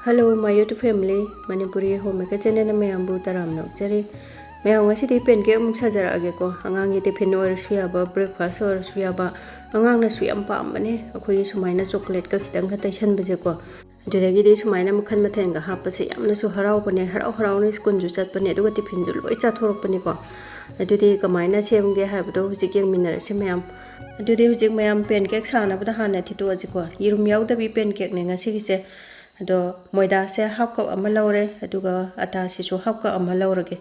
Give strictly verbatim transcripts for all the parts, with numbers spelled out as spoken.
Hello, my YouTube family, Manipuri Homemaker channel ꯅ ꯃꯌꯥꯝꯕꯨ ꯇꯔꯥꯝꯅ ꯑꯣꯛꯆꯔꯤ꯫ ꯃꯌꯥꯝ, ꯉꯁꯤꯗꯤ pancake ꯑꯃꯨꯛ ꯁꯥꯖꯔꯛꯑꯒꯦꯀꯣ꯫ ꯑꯉꯥꯡꯒꯤ tiffin ꯑꯣꯏꯔꯁꯨ ꯌꯥꯕ, breakfast ꯑꯣꯏꯔꯁꯨ ꯌꯥꯕ, ꯑꯉꯥꯡꯅꯁꯨ ꯌꯥꯝ ꯄꯥꯝꯕꯅꯦ ꯑꯩꯈꯣꯏꯒꯤ ꯁꯨꯃꯥꯏꯅ chocolate ꯀ ꯈꯤꯇꯪꯒ ꯇꯩꯁꯟꯕꯁꯦꯀꯣ꯫ ꯑꯗꯨꯗꯒꯤꯗꯤ ꯁꯨꯃꯥꯏꯅ ꯃꯈꯜ ꯃꯊꯦꯜꯒ ꯍꯥꯞꯄꯁꯦ ꯌꯥꯝꯅꯁꯨ ꯍꯔꯥꯎꯕꯅꯦ, ꯍꯔꯥꯎ ꯍꯔꯥꯎꯅ school ꯁꯨ ꯆꯠꯄꯅꯦ, ꯑꯗꯨꯒ tiffin ꯁꯨ ꯂꯣꯏ ꯆꯥꯊꯣꯔꯛꯄꯅꯤꯀꯣ꯫ ꯑꯗꯨꯗꯤ ꯀꯃꯥꯏꯅ ꯁꯦꯝꯒꯦ ꯍꯥꯏꯕꯗꯣ ꯍꯧꯖꯤꯛ ꯌꯦꯡꯃꯤꯟꯅꯔꯁꯤ ꯃꯌꯥꯝ꯫ ꯑꯗꯨꯗꯤ ꯍꯧꯖꯤꯛ ꯃꯌꯥꯝ pancake ꯁꯥꯅꯕꯗ ꯍꯥꯟꯅ ꯊꯤꯠꯇꯣꯛꯑꯁꯤꯀꯣ꯫ ꯌꯦꯔꯨꯝ ꯌꯥꯎꯗꯕꯤ pancake ꯅꯦ ꯉꯁꯤꯒꯤꯁꯦ꯫ ꯑꯗꯣ ꯃꯣꯏꯗꯥꯁꯦ half cup ꯑꯃ ꯂꯧꯔꯦ, ꯑꯗꯨꯒ ꯑꯇꯥꯁꯤꯁꯨ half cup ꯑꯃ ꯂꯧꯔꯒꯦ꯫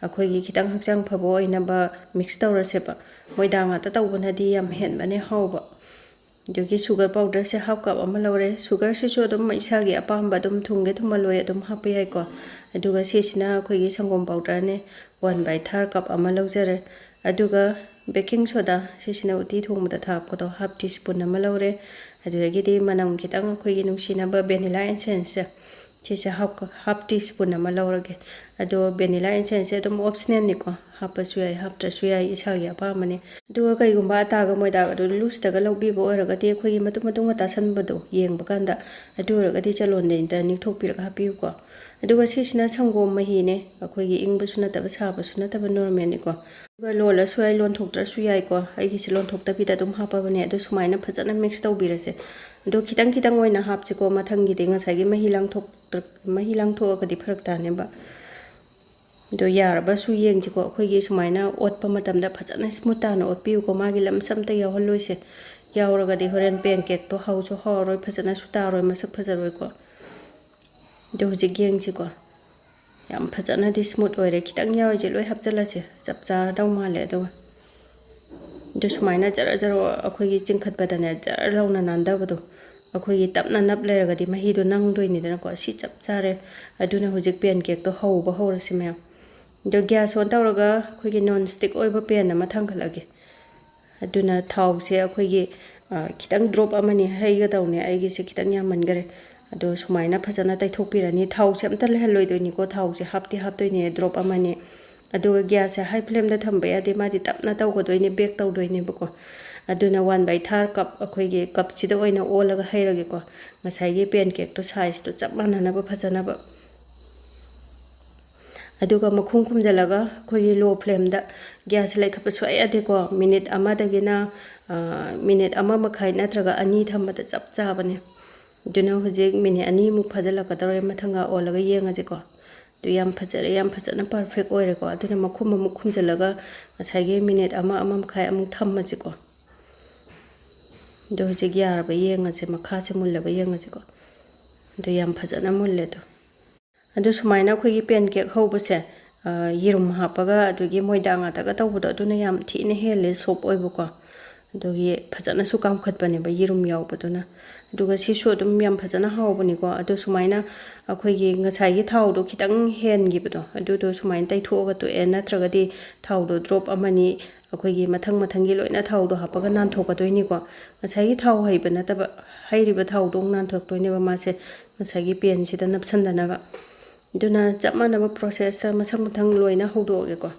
ꯑꯩꯈꯣꯏꯒꯤ ꯈꯤꯇꯪ ꯍꯛꯆꯥꯡ ꯐꯕ ꯑꯣꯏꯅꯕ mix ꯇꯧꯔꯁꯦꯕ꯫ ꯃꯣꯏꯗꯥ ꯉꯥꯛꯇ ꯇꯧꯕꯅꯗꯤ ꯌꯥꯝ ꯍꯦꯟꯕꯅꯦ ꯍꯥꯎꯕ꯫ ꯑꯗꯨꯒꯤ sugar powder ꯁꯦ half cup ꯑꯃ ꯂꯧꯔꯦ꯫ Sugar ꯁꯤꯁꯨ ꯑꯗꯨꯝ ꯏꯁꯥꯒꯤ ꯑꯄꯥꯝꯕ, ꯑꯗꯨꯝ ꯊꯨꯝꯒꯦ ꯊꯨꯝꯍꯜꯂꯣꯏ ꯑꯗꯨꯝ ꯍꯥꯞꯄ ꯌꯥꯏꯀꯣ꯫ ꯑꯗꯨꯒ ꯁꯤꯁꯤꯅ ꯑꯩꯈꯣꯏꯒꯤ ꯁꯪꯒꯣꯝ powder ꯅꯦ, one by third cup ꯑꯃ ꯂꯧꯖꯔꯦ꯫ ꯑꯗꯨꯒ baking soda, ꯁꯤꯁꯤꯅ ꯎꯇꯤ ꯊꯣꯡꯕꯗ ꯊꯥꯛꯄꯗꯣ, half teaspoon ꯑꯃ ꯂꯧꯔꯦ꯫ ꯑꯗꯨꯗꯒꯤꯗꯤ ꯃꯅꯝ ꯈꯤꯇꯪ ꯑꯩꯈꯣꯏꯒꯤ ꯅꯨꯡꯁꯤꯅꯕ vanilla essence ꯁꯦ, ꯁꯤꯁꯦ half, half teaspoon ꯑꯃ ꯂꯧꯔꯒꯦ꯫ ꯑꯗꯣ vanilla essence ꯁꯦ ꯑꯗꯨꯝ optional ꯅꯤꯀꯣ, ꯍꯥꯞꯄꯁꯨ ꯌꯥꯏ, ꯍꯥꯞꯇ꯭ꯔꯁꯨ ꯌꯥꯏ, ꯏꯁꯥꯒꯤ ꯑꯄꯥꯝꯕꯅꯦ꯫ ꯑꯗꯨꯒ ꯀꯩꯒꯨꯝꯕ ꯑꯇꯥꯒ ꯃꯣꯏꯗꯥꯒꯗꯣ loose ꯇꯒ ꯂꯧꯕꯤꯕ ꯑꯣꯏꯔꯒꯗꯤ, ꯑꯩꯈꯣꯏꯒꯤ ꯃꯇꯨꯝ ꯃꯇꯨꯝꯒ ꯇꯥꯁꯟꯕꯗꯣ ꯌꯦꯡꯕ ꯀꯥꯟꯗ, ꯑꯗꯨ ꯑꯣꯏꯔꯒꯗꯤ ꯆꯂꯣꯟꯗꯅꯤꯗ, ꯅꯤꯡꯊꯣꯛꯄꯤꯔꯒ ꯍꯥꯞꯄꯤꯌꯨꯀꯣ꯫ ꯑꯗꯨꯒ ꯁꯤꯁꯤꯅ ꯁꯪꯒꯣꯝ ꯃꯍꯤꯅꯦ, ꯑꯩꯈꯣꯏꯒꯤ ꯏꯪꯕꯁꯨ ꯅꯠꯇꯕ ꯁꯥꯕꯁꯨ ꯅꯠꯇꯕ, normal ꯅꯤꯀꯣ꯫ ꯑꯗꯨꯒ ꯂꯣꯜꯂꯁꯨ ꯌꯥꯏ, ꯂꯣꯟꯊꯣꯛꯇ꯭ꯔꯁꯨ ꯌꯥꯏꯀꯣ꯫ ꯑꯩꯒꯤꯁꯦ ꯂꯣꯟꯊꯣꯛꯇꯕꯤꯗ ꯑꯗꯨꯝ ꯍꯥꯞꯄꯕꯅꯦ꯫ ꯑꯗꯣ ꯁꯨꯃꯥꯏꯅ ꯐꯖꯅ mix ꯇꯧꯕꯤꯔꯁꯦ꯫ ꯑꯗꯣ ꯈꯤꯇꯪ ꯈꯤꯇꯪ ꯑꯣꯏꯅ ꯍꯥꯞꯁꯤꯀꯣ, ꯃꯊꯪꯒꯤꯗꯤ ꯉꯁꯥꯏꯒꯤ ꯃꯍꯤ ꯂꯥꯡꯊꯣꯛꯇ꯭ꯔ-, ꯃꯍꯤ ꯂꯥꯡꯊꯣꯛꯑꯒꯗꯤ ꯐꯔꯛ ꯇꯥꯅꯦꯕ꯫ ꯑꯗꯣ ꯌꯥꯔꯕꯁꯨ ꯌꯦꯡꯁꯤꯀꯣ꯫ ꯑꯩꯈꯣꯏꯒꯤ ꯁꯨꯃꯥꯏꯅ ꯑꯣꯠꯄ ꯃꯇꯝꯗ ꯐꯖꯅ smooth ꯇꯥꯅ ꯑꯣꯠꯄꯤꯌꯨꯀꯣ, ꯃꯥꯒꯤ lumps ꯑꯝꯇ ꯌꯥꯎꯍꯜꯂꯣꯏꯁꯦ꯫ ꯌꯥꯎꯔꯒꯗꯤ ꯍꯣꯔꯦꯟ pancake ꯇꯣ ꯍꯥꯎꯁꯨ ꯍꯥꯎꯔꯣꯏ, ꯐꯖꯅꯁꯨ ꯇꯥꯔꯣꯏ, ꯃꯁꯛ ꯐꯖꯔꯣꯏꯀꯣ꯫ ꯑꯗꯣ ꯍꯧꯖꯤꯛ ꯌꯦꯡꯁꯤꯀꯣ꯫ ꯌꯥꯝ ꯐꯖꯅꯗꯤ smooth ꯑꯣꯏꯔꯦ꯫ ꯈꯤꯇꯪ ꯌꯥꯎꯔꯤꯁꯦ ꯂꯣꯏ ꯍꯥꯞꯆꯤꯜꯂꯁꯦ, ꯆꯞ ꯆꯥꯔꯗꯧ ꯃꯥꯜꯂꯦ꯫ ꯑꯗꯨꯒ ꯑꯗꯨ ꯁꯨꯃꯥꯏꯅ ꯖꯔ ꯖꯔ ꯑꯩꯈꯣꯏꯒꯤ ꯆꯤꯡꯈꯠꯄꯗꯅꯦ, ꯖꯔ ꯂꯥꯎꯅ ꯅꯥꯟꯗꯕꯗꯣ, ꯑꯩꯈꯣꯏꯒꯤ ꯇꯞꯅ ꯅꯞ ꯂꯩꯔꯒꯗꯤ ꯃꯍꯤꯗꯣ ꯅꯪꯗꯣꯏꯅꯤꯗꯅꯀꯣ꯫ ꯁꯤ ꯆꯞ ꯆꯥꯔꯦ꯫ ꯑꯗꯨꯅ ꯍꯧꯖꯤꯛ pancake ꯇꯣ ꯍꯧꯕ ꯍꯧꯔꯁꯤ ꯃꯌꯥꯝ꯫ ꯑꯗꯣ gas on ꯇꯧꯔꯒ ꯑꯩꯈꯣꯏꯒꯤ non stick ꯑꯣꯏꯕ pan ꯑꯃ ꯊꯥꯡꯒꯠꯂꯒꯦ꯫ ꯑꯗꯨꯅ ꯊꯥꯎꯁꯦ ꯑꯩꯈꯣꯏꯒꯤ, ꯑ, ꯈꯤꯇꯪ drop ꯑꯃꯅꯤ ꯍꯩꯒꯗꯧꯅꯦ꯫ ꯑꯩꯒꯤꯁꯦ ꯈꯤꯇꯪ ꯌꯥꯝꯃꯟꯈꯔꯦ꯫ ꯑꯗꯣ ꯁꯨꯃꯥꯏꯅ ꯐꯖꯅ ꯇꯩꯊꯣꯛꯄꯤꯔꯅꯤ꯫ ꯊꯥꯎꯁꯦ ꯑꯝꯇ ꯂꯩꯍꯜꯂꯣꯏꯗꯣꯏꯅꯤꯀꯣ꯫ ꯊꯥꯎꯁꯦ ꯍꯥꯞꯇꯤ ꯍꯥꯞꯇꯣꯏꯅꯦ, drop ꯑꯃꯅꯤ꯫ ꯑꯗꯨꯒ gas ꯁꯦ high flame ꯗ ꯊꯝꯕ ꯌꯥꯗꯦ, ꯃꯥꯗꯤ ꯇꯞꯅ ꯇꯧꯒꯗꯣꯏꯅꯦ, bake ꯇꯧꯗꯣꯏꯅꯦꯕꯀꯣ꯫ ꯑꯗꯨꯅ one by third cup ꯑꯩꯈꯣꯏꯒꯤ cup ꯁꯤꯗ ꯑꯣꯏꯅ ꯑꯣꯜꯂꯒ ꯍꯩꯔꯒꯦꯀꯣ꯫ ꯉꯁꯥꯏꯒꯤ ꯄꯦꯟ ꯀꯦꯛꯇꯣ ꯁꯥꯏꯖꯇꯣ ꯆꯞ ꯃꯥꯟꯅꯅꯕ ꯐꯖꯅꯕ꯫ ꯑꯗꯨꯒ ꯃꯈꯨꯝ ꯈꯨꯝꯖꯤꯜꯂꯒ ꯑꯩꯈꯣꯏꯒꯤ ꯂꯣ ꯐ꯭ꯂꯦꯝꯗ ꯒ꯭ꯌꯥꯁ ꯂꯩꯈꯠꯄ ꯁꯨꯡꯌꯥ ꯌꯥꯗꯦꯀꯣ꯫ ꯃꯤꯅꯤꯠ ꯑꯃꯗꯒꯤꯅ, ꯑ, ꯃꯤꯅꯤꯠ ꯑꯃ ꯃꯈꯥꯏ ꯅꯠꯇ꯭ꯔꯒ ꯑꯅꯤ ꯊꯝꯕꯗ ꯆꯞ ꯆꯥꯕꯅꯦ꯫ ꯑꯗꯨꯅ ꯍꯧꯖꯤꯛ ꯃꯤꯅꯤꯠ ꯑꯅꯤꯃꯨꯛ ꯐꯥꯖꯤꯜꯂꯛꯀꯗꯧꯔꯦ꯫ ꯃꯊꯪꯒ ꯑꯣꯜꯂꯒ ꯌꯦꯡꯉꯁꯤꯀꯣ꯫ ꯑꯗꯨ ꯌꯥꯝ ꯐꯖꯔꯦ, ꯌꯥꯝ ꯐꯖꯅ ꯄꯔꯐꯦꯛ ꯑꯣꯏꯔꯦꯀꯣ꯫ ꯑꯗꯨꯅ ꯃꯈꯨꯝ ꯑꯃꯨꯛ ꯈꯨꯝꯖꯤꯜꯂꯒ ꯉꯁꯥꯏꯒꯤ ꯃꯤꯅꯤꯠ ꯑꯃ, ꯑꯃ ꯃꯈꯥꯏ ꯑꯃꯨꯛ ꯊꯝꯃꯁꯤꯀꯣ꯫ ꯑꯗꯣ ꯍꯧꯖꯤꯛ ꯌꯥꯔꯕ ꯌꯦꯡꯉꯁꯦ, ꯃꯈꯥꯁꯦ ꯃꯨꯜꯂꯕ ꯌꯦꯡꯉꯁꯤꯀꯣ꯫ ꯑꯗꯣ ꯌꯥꯝ ꯐꯖꯅ ꯃꯨꯜꯂꯦ ꯑꯗꯣ꯫ ꯑꯗꯨ ꯁꯨꯃꯥꯏꯅ ꯑꯩꯈꯣꯏꯒꯤ ꯄꯦꯟ ꯀꯦꯛ ꯍꯧꯕꯁꯦ, ꯑ, ꯌꯦꯔꯨꯝ ꯍꯥꯞꯄꯒ ꯑꯗꯨꯒꯤ ꯃꯣꯏꯗꯥ ꯉꯥꯛꯇꯒ ꯇꯧꯕꯗꯣ, ꯑꯗꯨꯅ ꯌꯥꯝ ꯊꯤꯅ ꯍꯦꯜꯂꯦ ꯁꯣꯞ ꯑꯣꯏꯕꯀꯣ꯫ ꯑꯗꯨꯒꯤ ꯐꯖꯅꯁꯨ ꯀꯥꯝꯈꯠꯄꯅꯦꯕ ꯌꯦꯔꯨꯝ ꯌꯥꯎꯕꯗꯨꯅ꯫ ꯑꯗꯨꯒ ꯁꯤꯁꯨ ꯑꯗꯨꯝ ꯌꯥꯝ ꯐꯖꯅ ꯍꯥꯎꯕꯅꯤꯀꯣ꯫ ꯑꯗꯣ ꯁꯨꯃꯥꯏꯅ ꯑꯩꯈꯣꯏꯒꯤ ꯉꯁꯥꯏꯒꯤ ꯊꯥꯎꯗꯣ ꯈꯤꯇꯪ ꯍꯦꯟꯈꯤꯕꯗꯣ, ꯑꯗꯨꯗꯣ ꯁꯨꯃꯥꯏꯅ ꯇꯩꯊꯣꯛꯑꯒ ꯇꯣꯛꯑꯦ, ꯅꯠꯇ꯭ꯔꯒꯗꯤ ꯊꯥꯎꯗꯣ ꯗ꯭ꯔꯣꯞ ꯑꯃꯅꯤ ꯑꯩꯈꯣꯏꯒꯤ ꯃꯊꯪ ꯃꯊꯪꯒꯤ ꯂꯣꯏꯅ ꯊꯥꯎꯗꯣ ꯍꯥꯞꯄꯒ ꯅꯥꯟꯊꯣꯛꯀꯗꯣꯏꯅꯤꯀꯣ꯫ ꯉꯁꯥꯏꯒꯤ ꯊꯥꯎ ꯍꯩꯕ ꯅꯠꯇꯕ, ꯍꯩꯔꯤꯕ ꯊꯥꯎꯗꯣ ꯑꯃꯨꯛ ꯅꯥꯟꯊꯣꯛꯇꯣꯏꯅꯦꯕ ꯃꯥꯁꯦ, ꯉꯁꯥꯏꯒꯤ ꯄꯦꯟꯁꯤꯗ ꯅꯞꯁꯟꯗꯅꯕ꯫ ꯑꯗꯨꯅ ꯆꯞ ꯃꯥꯟꯅꯕ ꯄ꯭ꯔꯣꯁꯦꯁꯇ ꯃꯊꯪ ꯃꯊꯪ ꯂꯣꯏꯅ ꯍꯧꯗꯣꯛꯑꯒꯦꯀꯣ꯫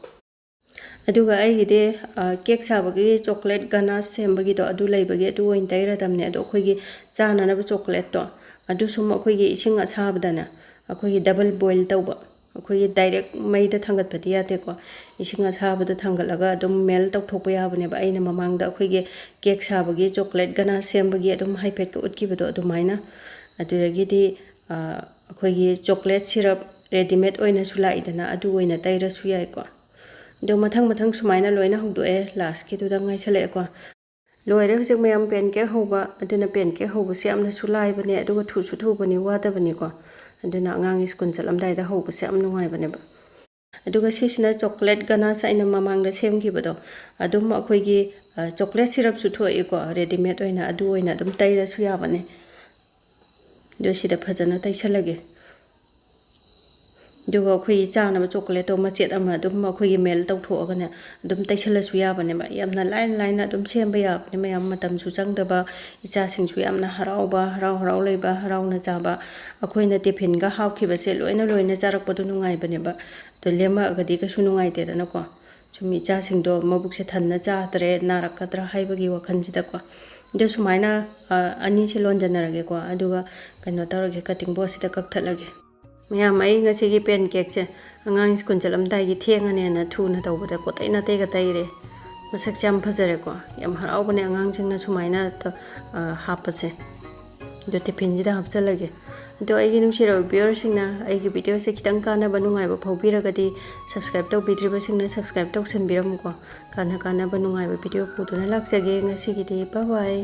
ꯑꯗꯨꯒ ꯑꯩꯒꯤꯗꯤ, ꯑ, ꯀꯦꯛ ꯁꯥꯕꯒꯤ ꯆꯣꯀ꯭ꯂꯦꯠ ꯒꯅꯥꯁ ꯁꯦꯝꯕꯒꯤꯗꯣ ꯑꯗꯨ ꯂꯩꯕꯒꯤ ꯑꯗꯨ ꯑꯣꯏꯅ ꯇꯩꯔꯗꯝꯅꯦ꯫ ꯑꯗꯣ ꯑꯩꯈꯣꯏꯒꯤ ꯆꯥꯅꯅꯕ ꯆꯣꯀ꯭ꯂꯦꯠꯇꯣ ꯑꯗꯨꯁꯨ ꯑꯃꯨꯛ ꯑꯩꯈꯣꯏꯒꯤ ꯏꯁꯤꯡ ꯑꯁꯥꯕꯗꯅꯦ ꯑꯩꯈꯣꯏꯒꯤ ꯗꯕꯜ ꯕꯣꯏꯜ ꯇꯧꯕ, ꯑꯩꯈꯣꯏꯒꯤ ꯗꯥꯏꯔꯦꯛ ꯃꯩꯗ ꯊꯥꯡꯒꯠꯄꯗꯤ ꯌꯥꯗꯦꯀꯣ꯫ ꯏꯁꯤꯡ ꯑꯁꯥꯕꯗ ꯊꯥꯡꯒꯠꯂꯒ ꯑꯗꯨꯝ ꯃꯦꯜ ꯇꯧꯊꯣꯛꯄ ꯌꯥꯕꯅꯦꯕ꯫ ꯑꯩꯅ ꯃꯃꯥꯡꯗ ꯑꯩꯈꯣꯏꯒꯤ ꯀꯦꯛ ꯁꯥꯕꯒꯤ ꯆꯣꯀ꯭ꯂꯦꯠ ꯒꯅꯥꯁ ꯁꯦꯝꯕꯒꯤ ꯑꯗꯨꯝ ꯍꯥꯏꯐꯦꯠꯀ ꯎꯠꯈꯤꯕꯗꯣ ꯑꯗꯨꯃꯥꯏꯅ꯫ ꯑꯗꯨꯗꯒꯤꯗꯤ, ꯑ, ꯑꯩꯈꯣꯏꯒꯤ ꯆꯣꯀ꯭ꯂꯦꯠ ꯁꯤꯔꯞ ꯔꯦꯗꯤꯃꯦꯗ ꯑꯣꯏꯅꯁꯨ ꯂꯥꯛꯏꯗꯅ, ꯑꯗꯨ ꯑꯣꯏꯅ ꯇꯩꯔꯁꯨ ꯌꯥꯏꯀꯣ꯫ ꯑꯗꯣ ꯃꯊꯪ ꯃꯊꯪ ꯁꯨꯃꯥꯏꯅ ꯂꯣꯏꯅ ꯍꯧꯗꯣꯛꯑꯦ, ꯂꯥꯁꯀꯤꯗꯨꯗ ꯉꯥꯏꯁꯜꯂꯛꯑꯦꯀꯣ꯫ ꯂꯣꯏꯔꯦ ꯍꯧꯖꯤꯛ ꯃꯌꯥꯝ ꯄꯦꯟ ꯀꯦꯛ ꯍꯧꯕ꯫ ꯑꯗꯨꯅ ꯄꯦꯟ ꯀꯦꯛ ꯍꯧꯕꯁꯦ ꯌꯥꯝꯅꯁꯨ ꯂꯥꯏꯕꯅꯦ, ꯑꯗꯨꯒ ꯊꯨꯁꯨ ꯊꯨꯕꯅꯤ, ꯋꯥꯗꯕꯅꯤꯀꯣ꯫ ꯑꯗꯨꯅ ꯑꯉꯥꯡꯒꯤ ꯁ꯭ꯀꯨꯜ ꯆꯠꯂꯝꯗꯥꯏꯗ ꯍꯧꯕꯁꯦ ꯌꯥꯝ ꯅꯨꯡꯉꯥꯏꯕꯅꯦꯕ꯫ ꯑꯗꯨꯒ ꯁꯤꯁꯤꯅ ꯆꯣꯀ꯭ꯂꯦꯠ ꯒꯅꯥꯁ ꯑꯩꯅ ꯃꯃꯥꯡꯗ ꯁꯦꯝꯈꯤꯕꯗꯣ, ꯑꯗꯨꯝ ꯑꯩꯈꯣꯏꯒꯤ, ꯑ, ꯆꯣꯀ꯭ꯂꯦꯠ ꯁꯤꯔꯞꯁꯨ ꯊꯣꯛꯏꯀꯣ, ꯔꯦꯗꯤꯃꯦꯗ ꯑꯣꯏꯅ, ꯑꯗꯨ ꯑꯣꯏꯅ ꯑꯗꯨꯝ ꯇꯩꯔꯁꯨ ꯌꯥꯕꯅꯦ꯫ ꯑꯗꯨ ꯁꯤꯗ ꯐꯖꯅ ꯇꯩꯁꯜꯂꯒꯦ꯫ ꯑꯗꯨꯒ ꯑꯩꯈꯣꯏꯒꯤ ꯆꯥꯅꯕ ꯆꯣꯀ꯭ꯂꯦꯠꯇꯣ ꯃꯆꯦꯠ ꯑꯃ ꯑꯗꯨꯝ ꯑꯩꯈꯣꯏꯒꯤ ꯃꯦꯜ ꯇꯧꯊꯣꯛꯑꯒꯅꯦ, ꯑꯗꯨꯝ ꯇꯩꯁꯜꯂꯁꯨ ꯌꯥꯕꯅꯦꯕ꯫ ꯌꯥꯝꯅ ꯂꯥꯏꯅ ꯂꯥꯏꯅ ꯑꯗꯨꯝ ꯁꯦꯝꯕ ꯌꯥꯕꯅꯦ ꯃꯌꯥꯝ, ꯃꯇꯝꯁꯨ ꯆꯪꯗꯕ, ꯏꯆꯥꯁꯤꯡꯁꯨ ꯌꯥꯝꯅ ꯍꯔꯥꯎꯕ, ꯍꯔꯥꯎ ꯍꯔꯥꯎ ꯂꯩꯕ, ꯍꯔꯥꯎꯅ ꯆꯥꯕ꯫ ꯑꯩꯈꯣꯏꯅ ꯇꯤꯐꯤꯟꯒ ꯍꯥꯞꯈꯤꯕꯁꯦ ꯂꯣꯏꯅ ꯂꯣꯏꯅ ꯆꯥꯔꯛꯄꯗꯣ ꯅꯨꯡꯉꯥꯏꯕꯅꯦꯕ꯫ ꯑꯗꯣ ꯂꯦꯝꯃꯛꯑꯒꯗꯤ ꯀꯩꯁꯨ ꯅꯨꯡꯉꯥꯏꯇꯦꯗꯅꯀꯣ꯫ ꯁꯨꯝ ꯏꯆꯥꯁꯤꯡꯗꯣ ꯃꯕꯨꯛꯁꯦ ꯊꯟꯅ ꯆꯥꯗ꯭ꯔꯦ, ꯅꯥꯔꯛꯀꯗ꯭ꯔꯥ ꯍꯥꯏꯕꯒꯤ ꯋꯥꯈꯜꯁꯤꯗꯀꯣ꯫ ꯑꯗꯨ ꯁꯨꯃꯥꯏꯅ ꯑꯅꯤꯁꯦ ꯂꯣꯟꯖꯟꯅꯔꯒꯦꯀꯣ꯫ ꯑꯗꯨꯒ ꯀꯩꯅꯣ ꯇꯧꯔꯒꯦ, cutting boardꯁꯤꯗ ꯀꯛꯊꯠꯂꯒꯦ꯫ ꯃꯌꯥꯝ, ꯑꯩ ꯉꯁꯤꯒꯤ pancake ꯁꯦ ꯑꯉꯥꯡ ꯁ꯭ꯀꯨꯜ ꯆꯠꯂꯝꯗꯥꯏꯒꯤ ꯊꯦꯡꯉꯅꯦꯅ ꯊꯨꯅ ꯇꯧꯕꯗ ꯀꯣꯇꯩ ꯅꯥꯇꯩꯒ ꯇꯩꯔꯦ꯫ ꯃꯁꯛꯁꯦ ꯌꯥꯝ ꯐꯖꯔꯦꯀꯣ꯫ ꯌꯥꯝ ꯍꯔꯥꯎꯕꯅꯦ ꯑꯉꯥꯡꯁꯤꯡꯅ ꯁꯨꯃꯥꯏꯅ ꯇ-, ꯑ, ꯍꯥꯞꯄꯁꯦ꯫ ꯑꯗꯣ tiffinꯁꯤꯗ ꯍꯥꯞꯆꯜꯂꯒꯦ꯫ ꯑꯗꯣ ꯑꯩꯒꯤ ꯅꯨꯡꯁꯤꯔꯕ viewerꯁꯤꯡꯅ ꯑꯩꯒꯤ videoꯁꯦ ꯈꯤꯇꯪ ꯀꯥꯟꯅꯕ ꯅꯨꯡꯉꯥꯏꯕ ꯐꯥꯎꯕꯤꯔꯒꯗꯤ subscribe ꯇꯧꯕꯤꯗ꯭ꯔꯤꯕꯁꯤꯡꯅ subscribe ꯇꯧꯁꯟꯕꯤꯔꯝꯃꯨꯀꯣ꯫ ꯀꯥꯟꯅ ꯀꯥꯟꯅꯕ ꯅꯨꯡꯉꯥꯏꯕ video ꯄꯨꯗꯨꯅ ꯂꯥꯛꯆꯒꯦ꯫ ꯉꯁꯤꯒꯤꯗꯤ bye bye꯫